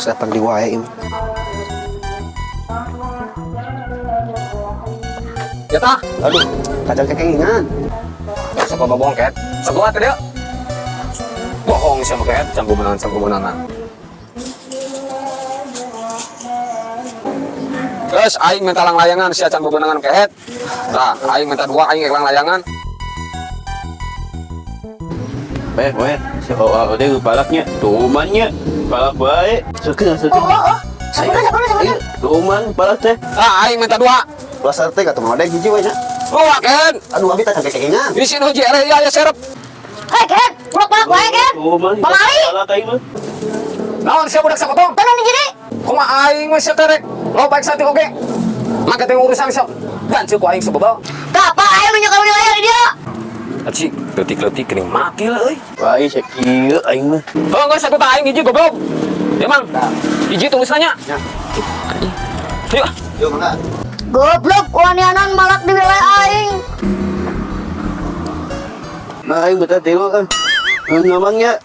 Datang di wae ini. Ya tah. Aduh, kacang kekengingan. Sok bohong, Ket. Sok kuat dia. Bohong sama Ket, campur menangan, campur menangan. Terus aing minta lang layangan sia can bebenangan kehet. Tah, aing minta dua, aing lang layangan. Eh, weh, si OA udah palaknya, tumannya, palak baik. Suka, suka. Oh, oh, oh. Sabar, sabar, sabar. Iya, tuman palak teh. Tah, aing minta dua. Pasar teh kata mau hiji we nya. Dua, Ken. Aduh, abi kacang kekengingan. Di sini hiji ere ya serep. Hei, Ken. Ulok balak wae, Ken. Tuman, Pamali. palak aing mah. Naon sia budak sapotong? Tenang nih jadi. Kumaha aing mah sia terek. Lo baik sate oge. Maka teh urusan sia. Dan ku aing sebebal. Tah, apa aing nu nyokal wilayah di dia. Aci, leutik-leutik geuning mati lah euy. Wah, sakieu aing mah. Oh, enggak satu tak aing hiji goblok. Ya, Mang. Hiji tulis nanya. Ya. Ayo. Yuk, mangga. Goblok, wanianan malak di wilayah aing. Nah, aing betah tilu kan. Ngomongnya.